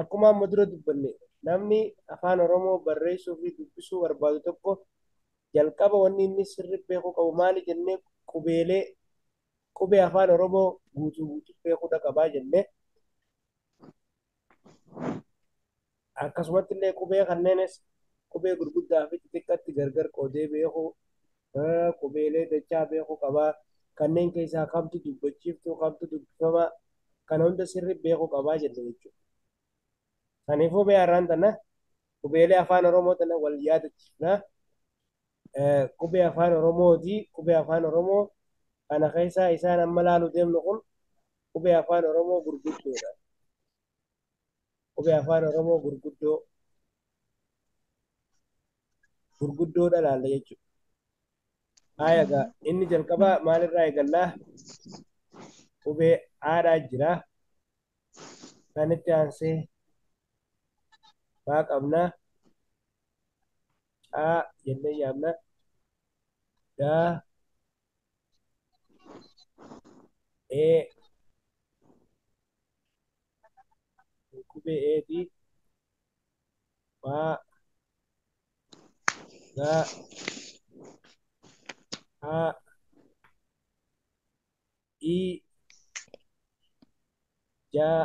Akkuma amma dura dubbanne namni afaan Oromoo barreessuu fi dubbisuu barbaadu tokko jalqaba wanni inni sirri beekuu qabu maali jennee qubeelee qubee afaan Oromoo guutuu guutuu beekuudha qabaa jennee akkasumatti illee qubee kanneenis qubee gurguddaa fi xixiqqaatti gargar qoodee beekuu qubeelee dachaa beekuu qabaa kanneen keessaa kamtu dubbachiiftuu kamtu dubbifamaa kana hunda sirri beekuu qabaa jenne jechuudha. Kanaafuu mee har'aan tana qubeelee afaan Oromoo tana wal yaadachiifnaa. Qubee afaan Oromooti. Qubee afaan Oromoo kana keessaa isaan amma laaluu deemnu kun qubee afaan Oromoo gurguddoodha. Qubee afaan Oromoo gurguddoo gurguddoodha laalla jechuudha. Haa egaa inni jalqabaa maalirraa eegallaa? Qubee Aadhaa jira. Kan itti aansee baa qabnaa. Caa jennee yaamna. Daa, ee, qubee eetii, baa, gaa, haa, ii, jaa,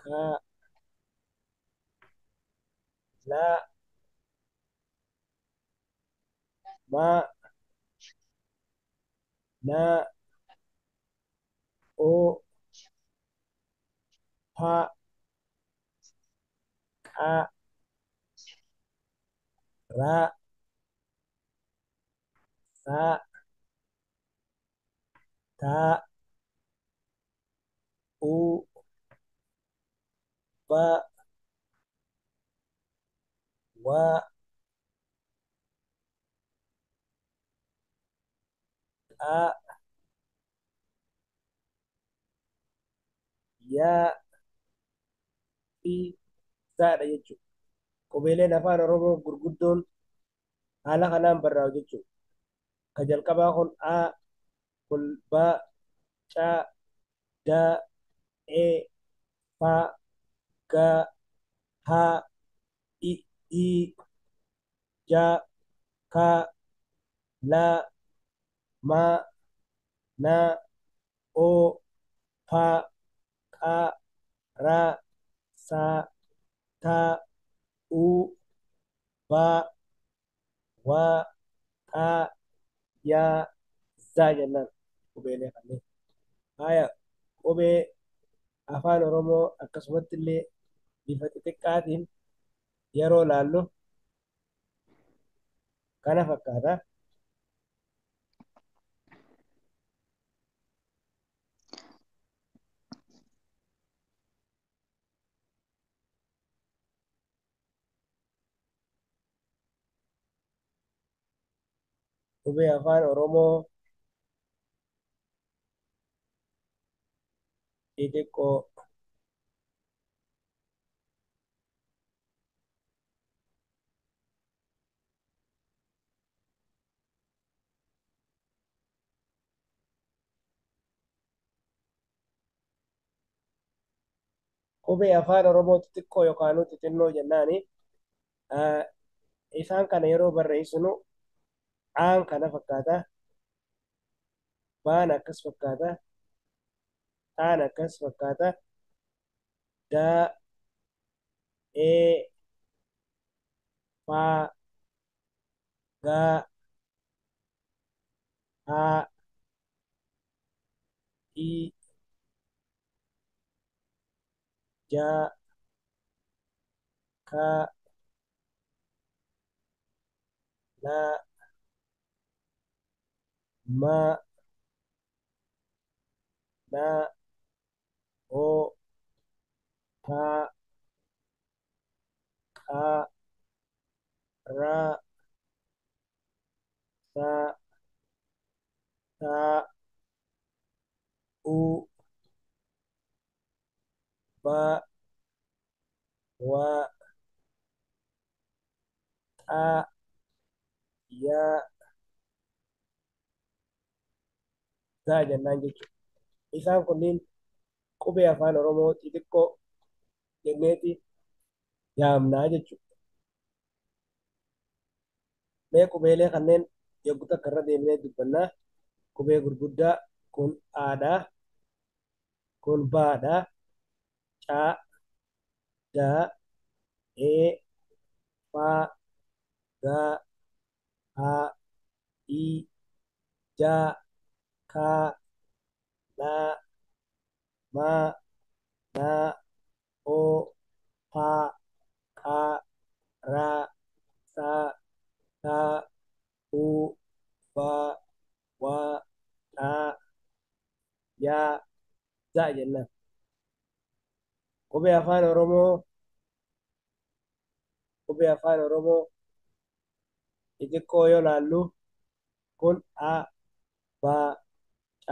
kaa, laa, maa, naa, oo, paa, qaa, raa, saa, taa, uu, baa, waa, qaa, yaa fi zaadha jechuudha. Qubeeleen afaan Oromoo gurguddoon haala kanaan barraa'u jechuudha. Ka jalqabaa kun A, kun B, C, D, E, F, G, H, I, I, J, K, L, M, N, O, P, Q, R, S, T, U, B, W, X, Y, Z jennaan qubeelee kanneen. Haya qubee afaan Oromoo akkasumatti illee bifa xixiqqaatiin yeroo laallu kana fakkaata. Qubee afaan Oromoo xixiqqoo qubee afaan Oromoo xixiqqoo yookaan xixinnoo jennaani. Isaan kana yeroo barreessinu Aan kana fakkaata, Baan akkas fakkaata, Taan akkas fakkaata, Daa, Ee, Faa, Gaa, Haa, Ii, Jaa, Kaa, Laa, Ma, Na, O, Pa, Qaa, Raa, Saa, Taa, U, Ba, Waa, Xaa, Yaa, Zaa jennaan jechuudha. Isaan kunniin qubee afaan Oromoo xixiqqoo jenneeti yaamnaa jechuudha. Mee qubeelee kanneen yogguu takka irra deemnee dubbannaa. Qubee gurguddaa kun Aadha, kun Baadha, Caa, Daa, Ee, Faa, Gaa, Haa, Ii, Jaa, Kaa, Laa, Maa, Naa, Oo, Paa, Qaa, Raa, Saa, Taa, Uu, Baa, Waa, Xaa, Yaa, Za jennaan. Qubee afaan Oromoo qubee afaan Oromoo xixiqqoo yoo laallu kun A, B, C,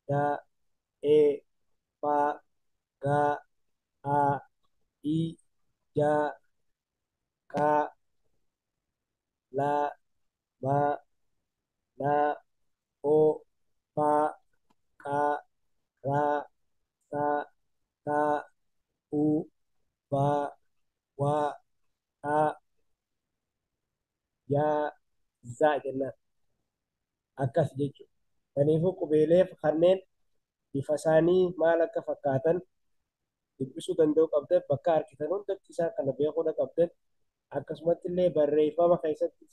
D, E, F, G, H, I, J, K, L, M, N, O, P, Q, R, S, T, U, V, W, X, Y, Z jennaan. Akkas jechuudha. Kanaafuu qubeelee kanneen bifa isaanii maal akka fakkaatan dubbisuu danda'uu qabdan, bakka argitan hundatti isaan kana beekuu qabdan, akkasumatti illee barreeffama keessatti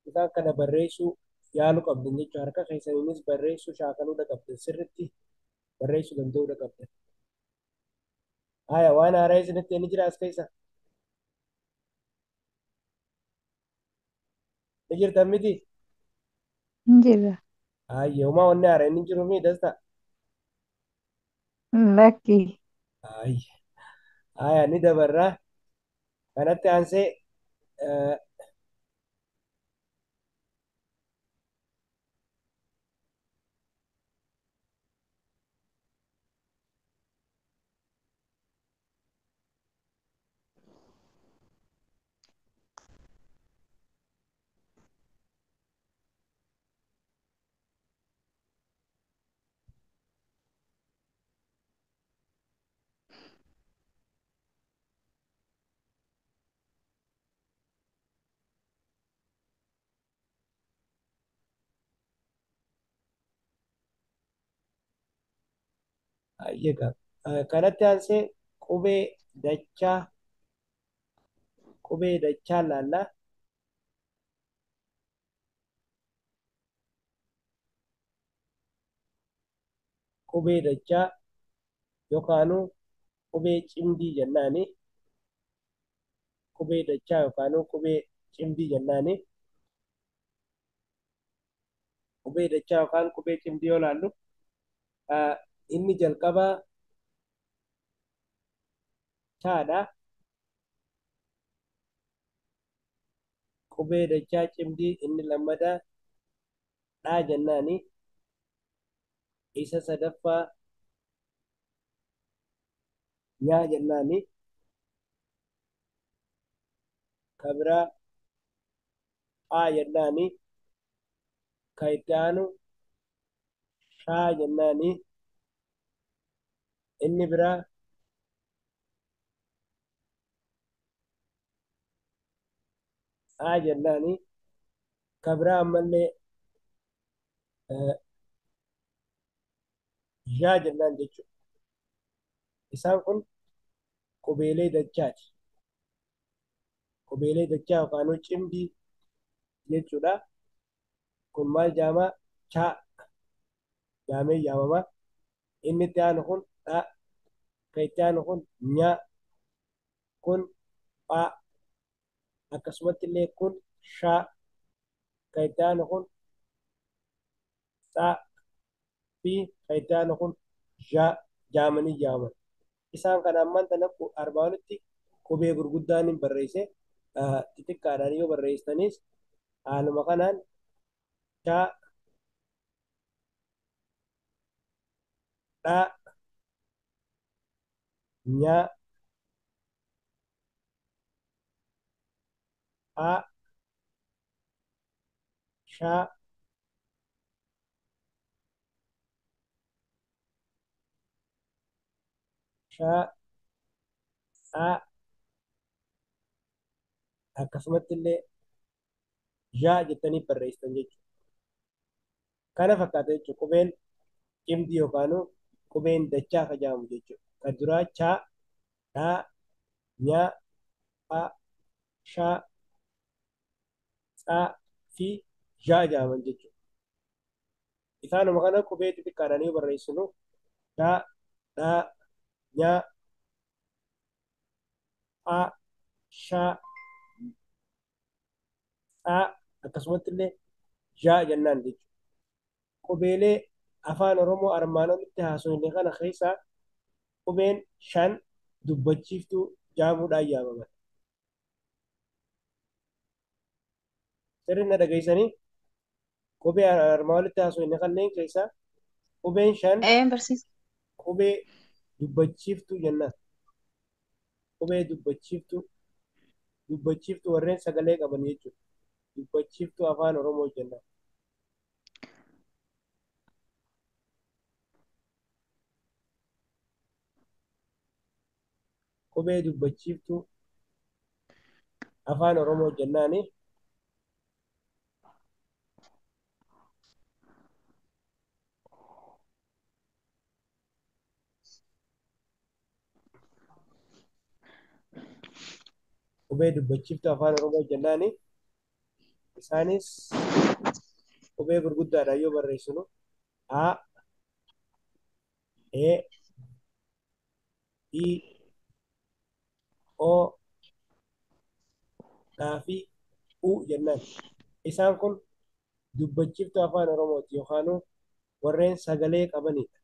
isaan kana barreessuu yaaluu qabdan jechuudha. Harka keessaniinis barreessuu shaakaluu qabdan, sirriitti barreessuu danda'uu qabdan. Haya, waan haaraa isinitti ni jira as keessa? Ni jirtan miti? Hin jirra. Hayyee, homaa wanni haaraa inni jiru mi dasta? Lakki. Hayyee. Haya, ni dabarra. Kanatti aansee hayyee qaba. Kanatti aansee qubee dachaa laallaa. Qubee dachaa yookaanuu qubee cimdii jennaani. Qubee dachaa yookaanuu qubee cimdii jennaani. Qubee dachaa yookaan qubee cimdii yoo laallu inni jalqabaa chaadha. Qubee dachaa cimdii inni lammadaa dhaa jennaani. Isa sadaffaa nyaa jennaani. Ka biraa phaa jennaani. Ka itti aanu shaa jennaani. Inni biraa aa jennaani. Ka biraa ammallee zhaa jennaan jechuudha. Isaan kun qubeelee dachaati. Qubeelee dachaa yookaan cimdii jechuudha. Kun maal jaamaa? Chaa jaamee yaamama. Inni itti aanu kun dha. Ka itti aanu kun nya. Kun phaa. Akkasumatti illee kun shaa. Ka itti aanu kun tsaa fi ka itti aanu kun zhaa jaamanii yaamaman. Isaan kana ammaan tana armaan olitti qubee gurguddaan hin barreesse. Xixiqqaadhaan yoo barreessanis haaluma kanaan chaa, dhaa, nyaa, phaa, shaa, shaa, Tsaa akkasumatti illee zhaa jettanii barreessitan jechuudha. Kana fakkaata jechuudha qubeen cimdii yookaan qubeen dachaa ka jedhamu jechuudha. Kan duraa chaa, dhaa, nyaa, phaa, shaa, tsaa fi zhaa jedhaman jechuudha. Isaanuma kana qubee xixiqqaadhaan yoo barreessinu chaa, dhaa, nyaa, phaa, shaa, tsaa akkasumatti illee zhaa jennaan jechuudha. Qubeelee afaan Oromoo armaan olitti haasofne kana keessaa qubeen shan dubbachiiftuu jaamuudhaan yaamaman. Sirri na dhageessanii qubee armaan olitti haasofne kanneen keessaa qubeen shan Barsiisa. qubee dubbachiiftuu jennaan. Qubee dubbachiiftuu dubbachiiftuu warreen sagalee qaban jechuudha. Dubbachiiftuu afaan Oromoo jennaan. Qubee dubbachiiftuu afaan Oromoo jennaani. Qubee dubbachiiftuu afaan Oromoo jennaani. Isaanis qubee gurguddaadhaan yoo barreessinu A, E, I, O, dhaa fi U jennaan. Isaan kun dubbachiiftuu afaan Oromooti yookaan warreen sagalee qabanidha.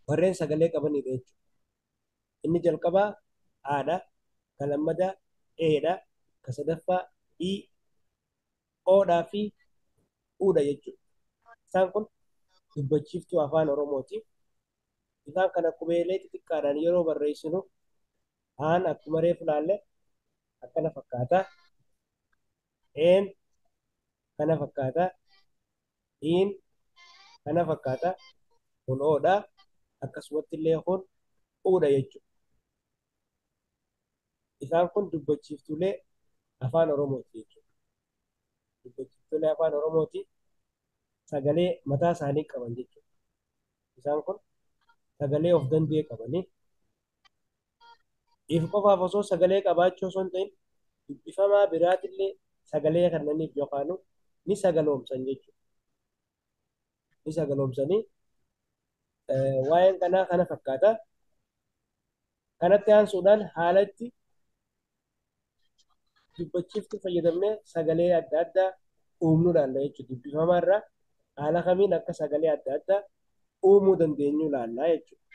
Warreen sagalee qabanidha jechuudha. Inni jalqabaa Aadha, kan lammataa Eedha, kan sadaffaa I, Oodhaa fi Uudha jechuudha. Isaan kun dubbachiiftuu afaan Oromooti. Isaan kana qubeelee xixiqqaadhaan yeroo barreessinu Aan akkuma reefu ilaalle akkana fakkaata. Een kana fakkaata. Iin kana fakkaata. Kun Oodha. Akkasumatti illee kun Uudha jechuudha. Isaan kun dubbachiiftuulee afaan Oromooti jechuudha. Dubbachiiftuulee afaan Oromooti. Sagalee mataa isaanii qaban jechuudha. Isaan kun sagalee of danda'e qabanii if qofaaf osoo sagalee qabaachuu osoo hin ta'in dubbifamaa biraatillee sagalee kennaniif yookaan ni sagaloomsan jechuudha. Ni sagaloomsanii waa'een kanaa kana fakkaata. Kanatti aansuudhaan haala itti dubbachiiftuu fayyadamnee sagalee adda addaa uumuu ilaalla jechuudha. Dubbifamaa irraa haala kamiin akka sagalee adda addaa uumuu dandeenyu ilaalla jechuudha.